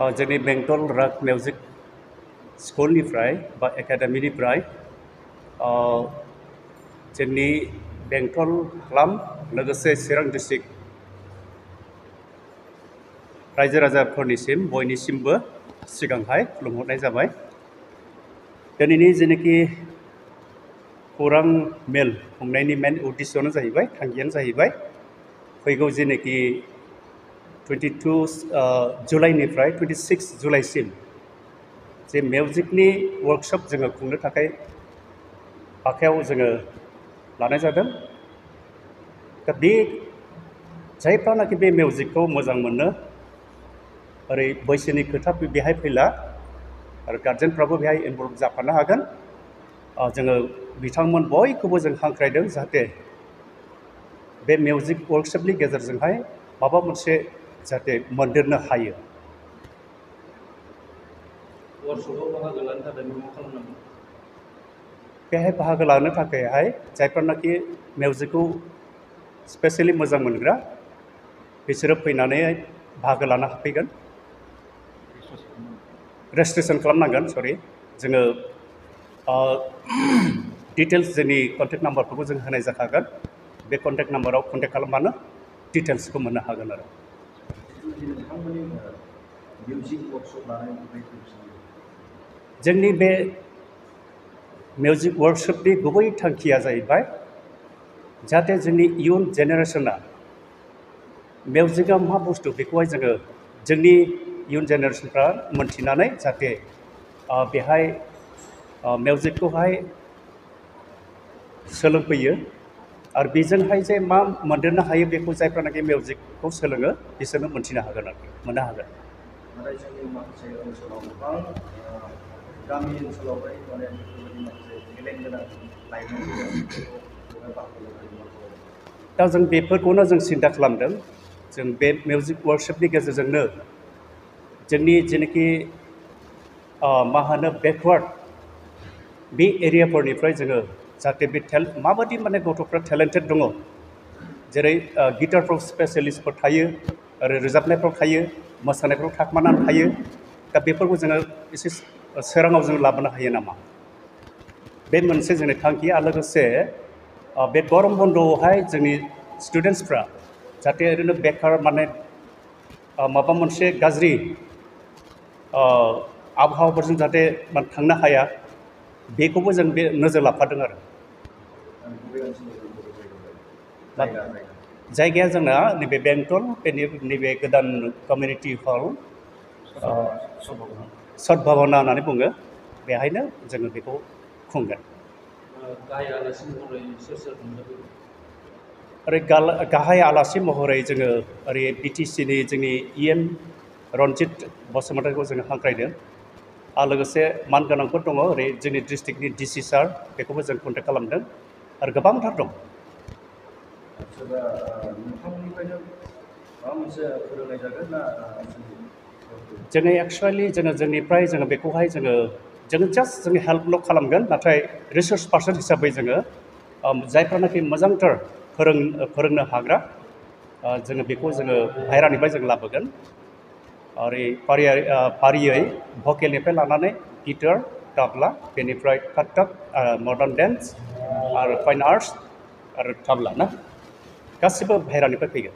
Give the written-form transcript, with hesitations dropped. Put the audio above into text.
जोंनि बेंटल राग मिउजिक स्कुलनिफ्राय बा एकाडेमिनिफ्राय जोंनि बेंटल हालाम लोगोसे चिरां डिस्ट्रिक्ट रायजो राजाफोरनिसिम बयनिसिमबो सिगांहाय खुलुमहरनाय जाबाय। दिनैनि जेनाखि खौरां मेल खुंनायनि मेन उद्देश्यआनो जाहैबाय थांखियानो जाहैबाय फैगौ जेनाखि 22 जुलाइनिफ्राय 26 जुलाइसिम जे मिउजिकनि वर्कशप जोङो खुंनो थाखाय आखायाव जोङो लानाय जादों। दा बे जायफ्रानाखि बे मिउजिकखौ मोजां मोनो ओरै बैसोनि खोथा बेहाय फैला आरो गार्जेनफ्राबो बेहाय इनभल्भ जाफानो हागोन। जोङो बिथांमोन बयखौबो जों हांख्रायदों जाहाथे बे मिउजिक वर्कशपनि गेजेरजोंहाय माबा मोनसे जाहाथे मोनदेरनो हायो। वर्कशपआव बाहागो लानो थाखाय मा खालामनांगौ? बेहाय बाहागो लानो थाखायहाय जायफोरनाखि मिउजिकखौ स्पेसियेलि मोजां मोनग्रा बिसोरो फैनानै बाहागो लानो हाफैगोन। रेजिस्ट्रेसन खालामनांगोन, सरि। जोङो डिटेल्स जोंनि कन्टेक्ट नाम्बारफोरखौ जों होनाय जाखागोन। बे कन्टेक्ट नाम्बाराव कन्टेक्ट खालामबानो डिटेल्सखौ मोननो हागोन आरो। जोंनि बे मिउजिक वर्कशपनि गुबै थांखिया जाहैबाय जाहाथे जोंनि इयुन जेनेरेसना मिउजिकआ मा बुस्थु बेखौहाय जोङो जोंनि इयुन जेनेरेसनफ्रा मोनथिनानै जाहाथे बेहाय मिउजिकखौहाय सोलोंफैयो आरो बेजोंहाय जे मा मोनदेरनो हायो बेखौ जायफ्रानाखि मिउजिकखौ सोलोङो बिसोरनो मोनथिनो हागोन आरोखि, मोननो हागोन। नाथाय जोंनि माखासे ओनसोलाव गोबां गामि ओनसोलावहाय माने बेफोरबायदि माखासे टेलेन्ट गोनां लाइमोनफोरखौ बाहागो लानानै मा खालामो? दा जों बेफोरखौनो जों सिन्था खालामदों। जों बे मिउजिक वर्कशपनि गेजेरजोंनो जोंनि जेनाखि मा होनो बेकवार्ड बे एरियाफोरनिफ्राय जोङो जाहाथे बे माबायदि माने गथ'फ्रा टेलेन्टेड दङ, जेरै गिटारफ्राव स्पेसियेलिस्टफोर थायो आरो रोजाबनायफ्राव थायो, मोसानायफ्राव थाखोमानानै थायो। दा बेफोरखौ जोङो एसे सोराङाव जों लाबोनो हायो नामा, बे मोनसे जोंनि थांखि। आरो लोगोसे बे गरम बन्द'आवहाय जोंनि स्टुडेन्टसफ्रा जाहाथे ओरैनो बेखार माने माबा मोनसे गाज्रि आबहावाफोरजों जाहाथे थांनो हाया, बेखौबो जों बे नोजोर लाफादों आरो। जायगाया जोंना नैबे बेंटल, नैबे गोदान कमिउनिटि हल सद्भाबना होननानै बुङो, बेहायनो जोङो बेखौ खुंगोन। ओरै गाहाय आलासि महरै जोङो ओरै बिटिसिनि जोंनि EM रनजित बसुमतारिखौ जोङो हांख्रायदों। आरो लोगोसे मानगोनांफोर दङ, ओरै जोंनि डिस्ट्रिक्टनि DC सार, बेखौबो जों कन्टेक्ट खालामदों आरो गोबांथार दं। जोङो एक्सुवेलि जोंनिफ्राय जोङो बेखौहाय जोङो जास्ट जोङो हेल्पल' खालामगोन, नाथाय रिसोर्स पार्सन हिसाबै जोङो जायफ्रानाखि मोजांथार फोरोंनो हाग्रा जोङो बेखौ जोङो बाहेरानिफ्राय जों लाबोगोन। ओरै फारियै भकेलनिफ्राय लानानै गिटार, ताबला, बेनिफ्राय काथक, मडार्न डेन्स आरो फाइन आर्ट्स आरो ताबला ना, गासिबो बाहेरानिफ्राय फैगोन।